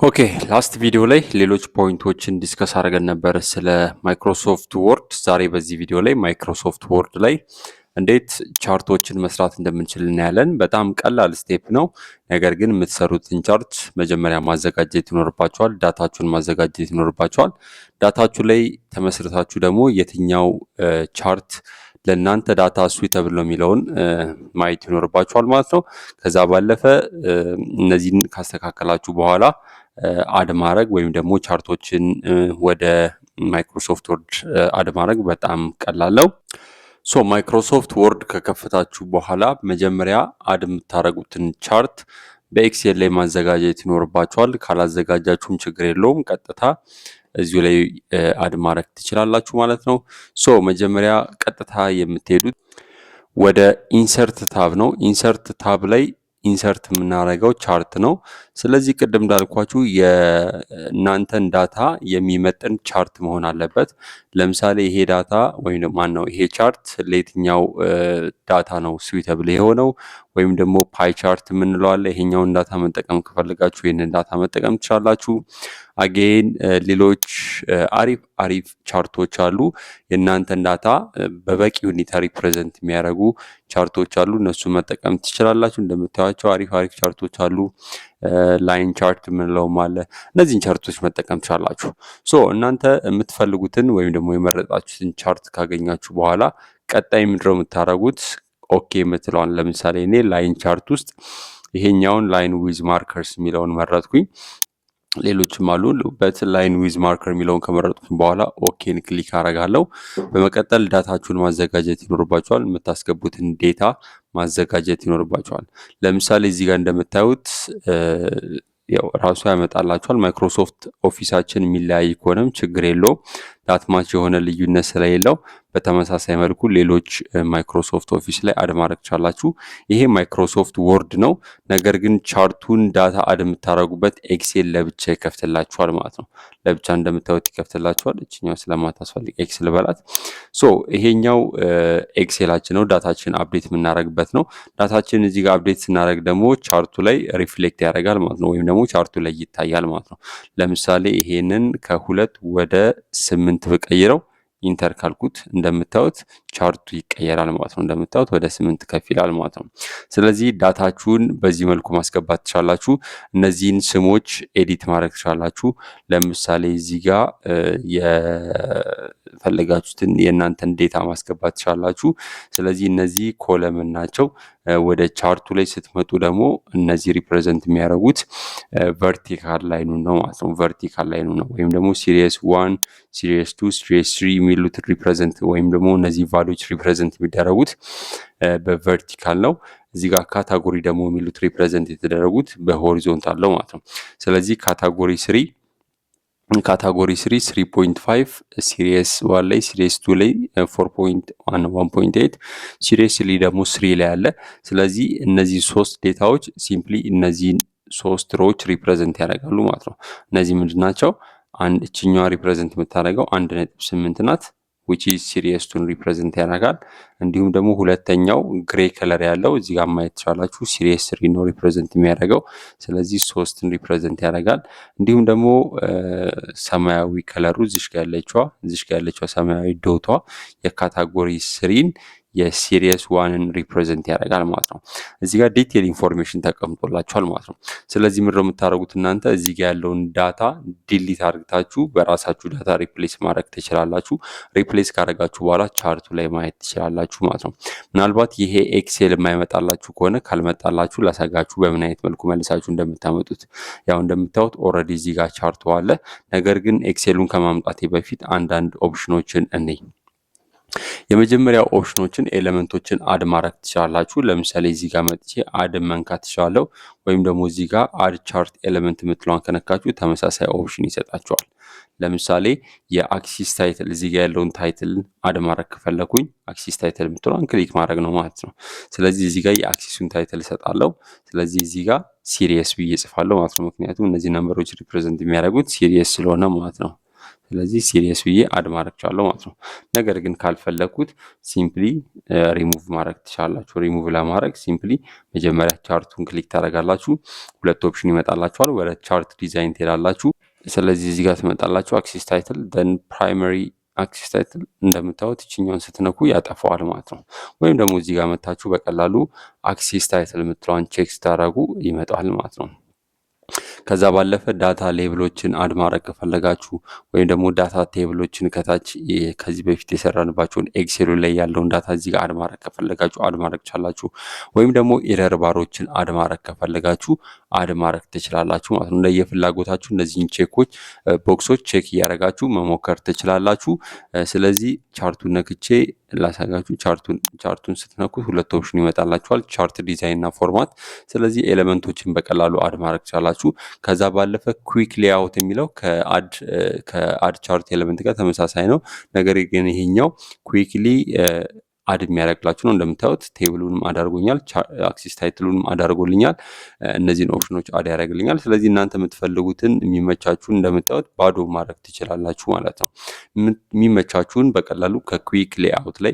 Okay, last ቪዲዮ ላይ ሌሎች point ኦችን discuss አድርገን ነበር ስለ Microsoft Word። ዛሬ በዚህ ቪዲዮ ላይ Microsoft Word ላይ እንዴት chart ኦችን መስራት እንደምንችል እናያለን። በጣም ቀላል step ነው። ነገር ግን የምትሰሩትን chart መጀመሪያ ማዘጋጀት ይኖርባችኋል። Data ችሁን ማዘጋጀት ይኖርባችኋል። Data ችሁ ላይ ተመስርታችሁ ደግሞ የትኛው chart ለእናንተ data suitable ነው የሚለውን ማየት ይኖርባችኋል ማለት ነው። ከዛ ባለፈ እነዚህን ካስተካከላችሁ በኋላ add ማድረግ ወይም ደግሞ chart ኦችን ወደ Microsoft Word add ማድረግ በጣም ቀላል ነው። So Microsoft Word ከከፈታችሁ በኋላ መጀመሪያ add የምታደርጉትን chart በ Excel ላይ ማዘጋጀት ይኖርባችኋል። ካላዘጋጃችሁም ችግር የለውም፣ ቀጥታ እዚሁ ላይ add ማድረግ ትችላላችሁ ማለት ነው። So መጀመሪያ ቀጥታ የምትሄዱት ወደ insert tab ነው። Insert tab ላይ insert የምናደርገው chart ነው። ስለዚህ ቅድም እንዳልኳችሁ የእናንተን data የሚመጥን chart መሆን አለበት። ለምሳሌ ይሄ data ወይም ማን ነው ይሄ chart ለየትኛው data ነው suitable የሆነው ወይም ደግሞ pie chart የምንለው አለ። ይሄኛውን data መጠቀም ከፈለጋችሁ ይህንን data መጠቀም ትችላላችሁ። Again ሌሎች አሪፍ አሪፍ chart ኦች አሉ። የእናንተን data በበቂ ሁኔታ represent የሚያደርጉ chart ኦች አሉ። እነሱ መጠቀም ትችላላችሁ። እንደምታዩቸው አሪፍ አሪፍ chart ኦች አሉ። Line chart የምንለውም አለ። እነዚህን chart ኦች መጠቀም ትችላላችሁ። So እናንተ የምትፈልጉትን ወይም ደግሞ የመረጣችሁትን chart ካገኛችሁ በኋላ ቀጣይ ምንድነው የምታደርጉት? Okay የምትለዋን፣ ለምሳሌ እኔ line chart ውስጥ ይሄኛውን line with markers የሚለውን መረጥኩኝ። ሌሎችም አሉ። But line with marker የሚለውን ከመረጥኩኝ በኋላ okay ን click አረጋለሁ። በመቀጠል data ችሁን ማዘጋጀት ይኖርባችኋል። የምታስገቡትን data ማዘጋጀት ይኖርባችኋል። ለምሳሌ እዚህ ጋር እንደምታዩት ያው ራሱ ያመጣላችኋል። Microsoft Office ኣችን የሚለያይ ከሆነም ችግር የለውም። That much የሆነ ልዩነት ስለሌለው በተመሳሳይ መልኩ ሌሎች Microsoft Office ላይ add ማድረግ ትችላላችሁ። ይሄ Microsoft Word ነው። ነገር ግን chart ኡን data add የምታደርጉበት Excel ለብቻ ይከፍትላችኋል ማለት ነው። ለብቻ እንደምታዩት ይከፍትላችኋል። እችኛው ስለማታስፈልግ X ልበላት። So ይሄኛው Excel ኣችን ነው። Data ችን update የምናደርግበት ነው። Data ችን እዚህ ጋር update ስናደርግ ደግሞ chart ኡ ላይ reflect ያደርጋል ማለት ነው። ወይም ደግሞ chart ኡ ላይ ይታያል ማለት ነው። ለምሳሌ ይሄንን ከ2 ወደ 8 ብቀይረው enter ካልኩት እንደምታዩት chart ኡ ይቀየራል ማለት ነው። እንደምታዩት ወደ 8 ከፍ ይላል ማለት ነው። ስለዚህ data ችሁን በዚህ መልኩ ማስገባት ትችላላችሁ። እነዚህን ስሞች edit ማድረግ ትችላላችሁ። ለምሳሌ እዚህ ጋር የፈለጋችሁትን የእናንተን data ማስገባት ትችላላችሁ። ስለዚህ እነዚህ column ናቸው። ወደ chart ኡ ላይ ስትመጡ ደግሞ እነዚህ represent የሚያደርጉት vertical line ኑ ነው ማለት ነው። Vertical line ኑ ነው ወይም ደግሞ series 1፣ series 2፣ series 3 የሚሉት represent ወይም ደግሞ እነዚህ value ዎች represent የሚደረጉት በ vertical ነው። እዚህ ጋር category ደግሞ የሚሉት represent የተደረጉት በ horizontal ነው ማለት ነው። ስለዚህ category 3 3.5 series 1 ላይ፣ series 2 ላይ 4.1 1.8፣ series 3 ደግሞ 3 ላይ አለ። ስለዚህ እነዚህ ሶስት data ዎች simply እነዚህን ሶስት row ዎች represent ያደርጋሉ ማለት ነው። እነዚህ ምንድን ናቸው? አንድ እችኛዋ represent የምታደርገው 1.8 ናት፣ which is series 2 ን represent ያደርጋል። እንዲሁም ደግሞ ሁለተኛው gray color ያለው እዚህ ጋር ማየት ትችላላችሁ፣ series 3 ነው represent የሚያደርገው። ስለዚህ ሶስትን represent ያደርጋል። እንዲሁም ደግሞ ሰማያዊ color ኡ እዚሽ ጋር ያለችዋ ሰማያዊ dot ኧ የ category 3 ን የ series 1 ን represent ያደርጋል ማለት ነው። እዚህ ጋር detail information ተቀምጦላችኋል ማለት ነው። ስለዚህ ምንድነው የምታደርጉት እናንተ? እዚህ ጋር ያለውን data delete አድርጋችሁ በራሳችሁ data replace ማድረግ ትችላላችሁ። Replace ካደረጋችሁ በኋላ chart ኡ ላይ ማየት ትችላላችሁ ማለት ነው። ምናልባት ይሄ Excel የማይመጣላችሁ ከሆነ፣ ካልመጣላችሁ ላሳያችሁ በምን አይነት መልኩ መልሳችሁ እንደምታመጡት። ያው እንደምታዩት already እዚህ ጋር chart ኡ አለ። ነገር ግን Excel ኡን ከማምጣቴ በፊት አንዳንድ option ኦችን እንይ። የመጀመሪያው option ኦችን element ኦችን add ማድረግ ትችላላችሁ። ለምሳሌ እዚህ ጋር መጥቼ add መንካት ትችላለሁ። ወይም ደግሞ እዚህ ጋር add chart element የምትለዋን ከነካችሁ ተመሳሳይ option ይሰጣችኋል። ለምሳሌ የ axis title፣ እዚህ ጋር ያለውን title add ማድረግ ከፈለኩኝ axis title የምትለዋን click ማድረግ ነው ማለት ነው። ስለዚህ እዚህ ጋር የ axis ኡን title እሰጣለሁ። ስለዚህ እዚህ ጋር series ብዬ እጽፋለሁ ማለት ነው። ምክንያቱም እነዚህ number ኦች represent የሚያደርጉት series ስለሆነ ማለት ነው። ስለዚህ series ብዬ እጽፋለሁ። ስለዚህ series ብዬ add ማድረግ እችላለሁ ማለት ነው። ነገር ግን ካልፈለግኩት ሲምፕሊ ሪሙቭ ማድረግ ትችላላችሁ። ሪሙቭ ለማድረግ simply መጀመሪያ chart ኡን click ታደርጋላችሁ። ሁለት option ይመጣላችኋል። ወደ chart design ትሄዳላችሁ። ስለዚህ እዚህ ጋር ትመጣላችሁ። Axis title, then primary axis title እንደምታዩት ይችኛውን ስትነኩ ያጠፋዋል ማለት ነው። ወይም ደግሞ እዚህ ጋር መታችሁ በቀላሉ axis title የምትለዋን check ስታደርጉ ይመጣል ማለት ነው። ከዛ ባለፈ data label ኦችን add ማድረግ ከፈለጋችሁ ወይም ደግሞ data table ኦችን ከታች ከዚህ በፊት የሰራንባቸውን Excel ኡ ላይ ያለውን data እዚህ ጋር add ማድረግ ከፈለጋችሁ add ማድረግ ትችላላችሁ። ወይም ደግሞ error bar ኦችን add ማድረግ ከፈለጋችሁ add ማድረግ ትችላላችሁ ማለት ነው። እንደየፍላጎታችሁ እነዚህን check ኦች box ኦች check እያደረጋችሁ መሞከር ትችላላችሁ። ስለዚህ chart ኡን ነክቼ ላሳያችሁ። Chart ኡን ስትነኩት ሁለት option ይመጣላችኋል፣ chart design እና format። ስለዚህ element ኦችን በቀላሉ add ማድረግ ትችላላችሁ። ከዛ ባለፈ quick layout የሚለው ከ add chart element ጋር ተመሳሳይ ነው። ነገር ግን ይሄኛው quickly add የሚያደርግላችሁ ነው። እንደምታዩት table ኡንም add አድርጎኛል፣ axis title ኡንም add አድርጎልኛል። እነዚህን option ኖች add ያደርግልኛል። ስለዚህ እናንተ የምትፈልጉትን የሚመቻችሁን እንደምታዩት ባዶ ማድረግ ትችላላችሁ ማለት ነው። የሚመቻችሁን በቀላሉ ከ quick layout ላይ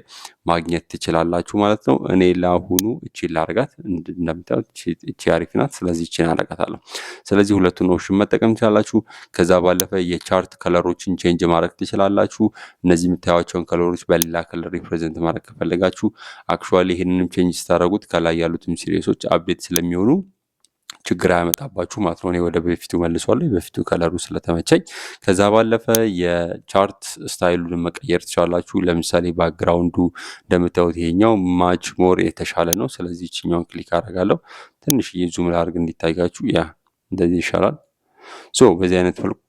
ማግኘት ትችላላችሁ ማለት ነው። እኔ ለአሁኑ እቺን ላርጋት። እንደምታዩት እቺ አሪፍ ናት። ስለዚህ እቺን አረጋታለሁ። ስለዚህ ሁለቱን option መጠቀም ትችላላችሁ። ከዛ ባለፈ የ chart color ኦችን change ማድረግ ትችላላችሁ። እነዚህ የምታዩቸውን color ኦች በሌላ color represent ማድረግ ከፈለጋችሁ actually ይህንንም change ስታደርጉት ከላይ ያሉትም series ኦች update ስለሚሆኑ ችግር አያመጣባችሁ ማለት ነው። እኔ ወደ በፊቱ መልሷለሁ፣ የበፊቱ color ኡ ስለተመቸኝ። ከዛ ባለፈ የ chart style ኡን መቀየር ትችላላችሁ። ለምሳሌ background ኡ እንደምታዩት ይሄኛው much more የተሻለ ነው። ስለዚህ ይችኛውን click አደርጋለሁ። ትንሽዬ zoom ላድርግ እንዲታያችሁ። Yeah፣ እንደዚህ ይሻላል። So በዚህ አይነት መልኩ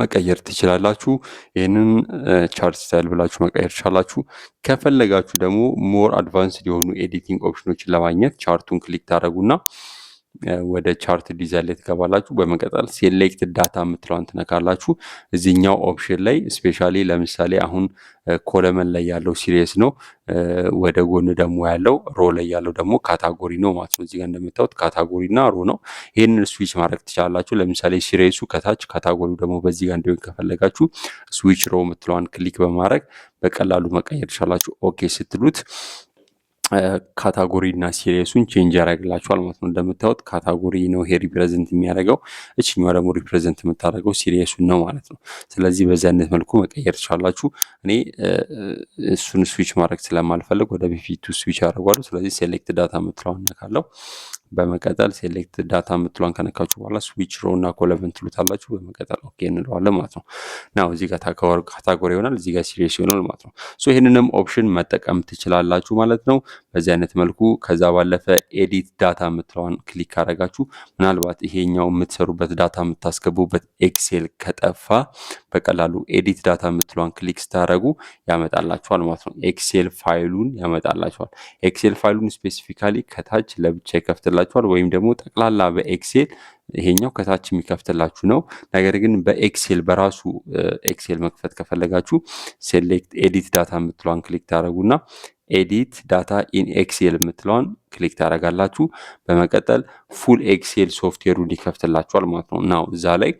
መቀየር ትችላላችሁ። ይህንን chart style ብላችሁ መቀየር ትችላላችሁ። ከፈለጋችሁ ደግሞ more advanced የሆኑ editing option ኖችን ለማግኘት chart ኡን click ታደርጉና ወደ chart design ላይ ትገባላችሁ። በመቀጠል select data የምትለዋን ትነካላችሁ። እዚህኛው option ላይ specially ለምሳሌ አሁን column ላይ ያለው series ነው። ወደ ጎን ደግሞ ያለው row ላይ ያለው ደግሞ category ነው ማለት ነው። እዚጋ እንደምታዩት category እና row ነው። ይህንን switch ማድረግ ትችላላችሁ። ለምሳሌ series ኡ ከታች category ው ደግሞ በዚህ ጋር እንዲሆን ከፈለጋችሁ switch row የምትለዋን click በማድረግ በቀላሉ መቀየር ትችላላችሁ። Okay ስትሉት category እና series ኡን change ያደርግላችኋል ማለት ነው። እንደምታዩት category ነው ይሄ represent የሚያደርገው፣ እችኛዋ ደግሞ represent የምታደርገው series ኡን ነው ማለት ነው። ስለዚህ በዚህ አይነት መልኩ መቀየር ትችላላችሁ። እኔ እሱን switch ማድረግ ስለማልፈልግ ወደ በፊቱ switch አደርገዋለሁ። ስለዚህ select data የምትለዋን ነካለው። በመቀጠል select data የምትለዋን ከነካችሁ በኋላ switch row እና column ትሉታላችሁ። በመቀጠል okay እንለዋለን ማለት ነው። Now እዚህ ጋር category ይሆናል፣ እዚህ ጋር series ይሆናል ማለት ነው። So ይህንንም option መጠቀም ትችላላችሁ ማለት ነው በዚህ አይነት መልኩ። ከዛ ባለፈ edit data የምትለዋን click ካደረጋችሁ ምናልባት ይሄኛው የምትሰሩበት data የምታስገቡበት Excel ከጠፋ በቀላሉ edit data የምትለዋን click ስታደረጉ ያመጣላችኋል ማለት ነው። Excel file ኡን ያመጣላችኋል። Excel file ኡን specifically ከታች ለብቻ ይከፍትላችኋል ወይም ደግሞ ጠቅላላ በ Excel ይሄኛው ከታች የሚከፍትላችሁ ነው። ነገር ግን በ Excel በራሱ Excel መክፈት ከፈለጋችሁ select edit data የምትለዋን click ታደረጉና edit data in Excel የምትለዋን click ታደርጋላችሁ። በመቀጠል full Excel software ኡን ይከፍትላችኋል ማለት ነው። Now እዛ ላይ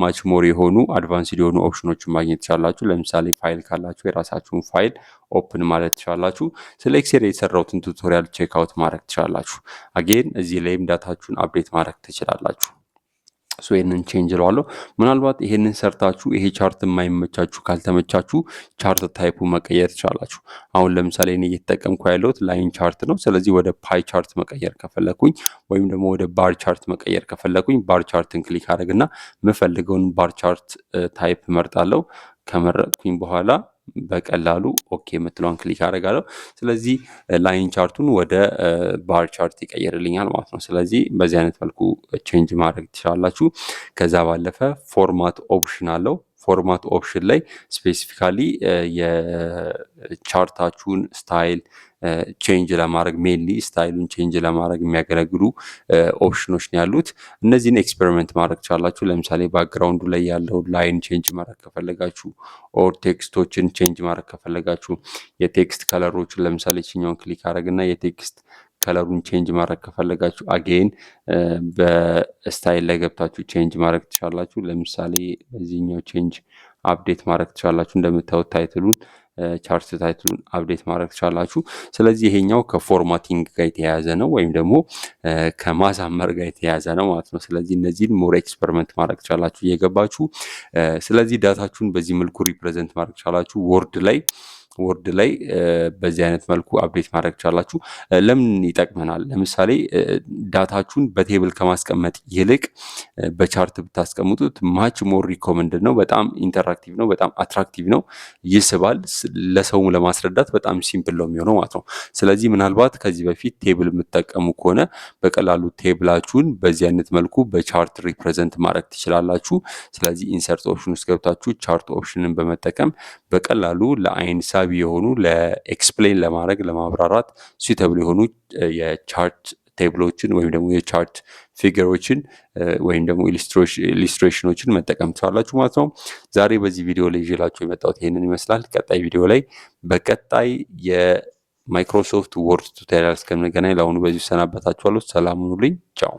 much more የሆኑ advanced የሆኑ option ኖችን ማግኘት ትችላላችሁ። ለምሳሌ ፋይል ካላችሁ የራሳችሁን file open ማለት ትችላላችሁ። ስለ Excel የሰራሁትን tutorial check out ማድረግ ትችላላችሁ። Again እዚህ ላይም data ችሁን update ማድረግ ትችላላችሁ። So ይህንን change እለዋለሁ። ምናልባት ይሄንን ሰርታችሁ ይሄ chart የማይመቻችሁ ካልተመቻችሁ chart type ኡ መቀየር ትችላላችሁ። አሁን ለምሳሌ እኔ እየተጠቀምኩ ያለሁት line chart ነው። ስለዚህ ወደ pie chart መቀየር ከፈለኩኝ ወይም ደግሞ ወደ bar chart መቀየር ከፈለኩኝ bar chart ን click አድርግና የምፈልገውን bar chart type እመርጣለሁ። ከመረጥኩኝ በኋላ በቀላሉ okay የምትለዋን click አደርጋለሁ። ስለዚህ line chart ኡን ወደ bar chart ይቀይርልኛል ማለት ነው። ስለዚህ በዚህ አይነት መልኩ change ማድረግ ትችላላችሁ። ከዛ ባለፈ format option አለው። Format option ላይ specifically የ chart ኣችሁን style change ለማድረግ፣ mainly style ኡን change ለማድረግ የሚያገለግሉ option ኖች ነው ያሉት። እነዚህን experiment ማድረግ ትችላላችሁ። ለምሳሌ background ኡ ላይ ያለው line change ማድረግ ከፈለጋችሁ or text ኦችን change ማድረግ ከፈለጋችሁ የ text color ኦችን ለምሳሌ ችኛውን click አድረግና የ text color ኡን change ማድረግ ከፈለጋችሁ again በ style ላይ ገብታችሁ change ማድረግ ትችላላችሁ። ለምሳሌ በዚህኛው change update ማድረግ ትችላላችሁ። እንደምታዩት title ኡን፣ chart title ኡን update ማድረግ ትችላላችሁ። ስለዚህ ይሄኛው ከ formatting ጋር የተያያዘ ነው ወይም ደግሞ ከማሳመር ጋር የተያያዘ ነው ማለት ነው። ስለዚህ እነዚህን more experiment ማድረግ ትችላላችሁ እየገባችሁ። ስለዚህ data ችሁን በዚህ መልኩ represent ማድረግ ትችላላችሁ። Word ላይ በዚህ አይነት መልኩ update ማድረግ ትችላላችሁ። ለምን ይጠቅመናል? ለምሳሌ data ችሁን በ table ከማስቀመጥ ይልቅ በ chart ብታስቀምጡት much more recommended ነው። በጣም interactive ነው። በጣም attractive ነው፣ ይስባል። ለሰውም ለማስረዳት በጣም simple ነው የሚሆነው ማለት ነው። ስለዚህ ምናልባት ከዚህ በፊት table የምትጠቀሙ ከሆነ በቀላሉ table ኣችሁን በዚህ አይነት መልኩ በ chart represent ማድረግ ትችላላችሁ። ስለዚህ insert option ውስጥ ገብታችሁ chart option ን በመጠቀም በቀላሉ ለአይን ሳቢ የሆኑ፣ ለ explain ለማድረግ፣ ለማብራራት suitable የሆኑ የ chart table ኦችን ወይም ደግሞ የ chart figure ኦችን ወይም ደግሞ illustration ኦችን መጠቀም ትችላላችሁ ማለት ነው። ዛሬ በዚህ ቪዲዮ ላይ ይዤላችሁ የመጣሁት ይሄንን ይመስላል። ቀጣይ ቪዲዮ ላይ በቀጣይ የ Microsoft Word tutorial እስከምንገናኝ ለአሁኑ በዚሁ እሰናበታችኋለሁ። ሰላም ሁኑልኝ። ቻው።